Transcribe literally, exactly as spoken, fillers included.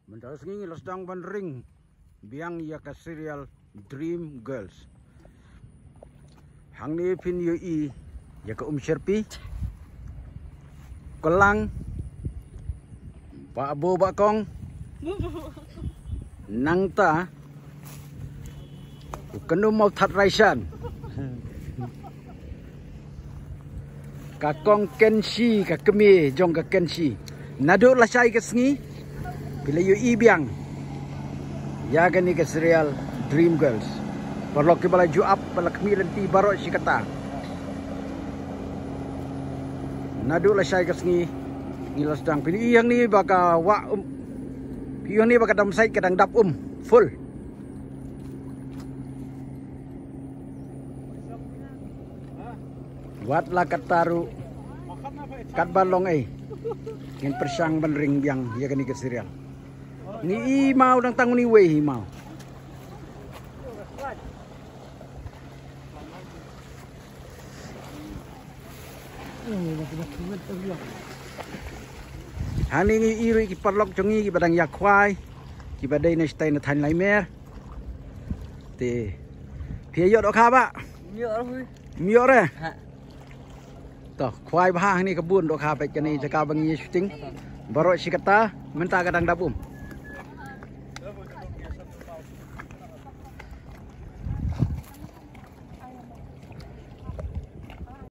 Mynta ka sngi ngi la sdang ban ring biang ïa ka serial Dream Girls. Hangne phin ïohi ïa ka Umsherpi, Kolang, Bah Bo Bah Kong, nangta u Kynum Mawthadraishan. Ka Kong Kenshi, ka kmie jong ka Kenshi. Naduh lashai ka sngi phi la ïohi biang ïa kane ka serial Dream Girls. Paralok kiba la ju ap, ba la khmih lynti baroh shi katta. Naduh lashai ka sngi ngi la sdang. Phi ïohi hangne ba ka wah um, phi ïohi hangne ba ka dam sait ka dang dap um full. Wat la katta ruh, katba long ei, ngin pyrshang ban ring biang ïa kane ka serial. Ngi i maw, dang tang uni wei hi maw. Hangne ngi i ruh ki paralok jong ngi kiba dang ïa khwai, kiba dei na shatai na thaiñ Laimer. Te phi ïoh dohkha ba? Ym ïoh re. To khwai bha hangne ka bun dohkha, peit kane jaka ba ngi shooting. Baroh shi katta mynta ka dang dap um.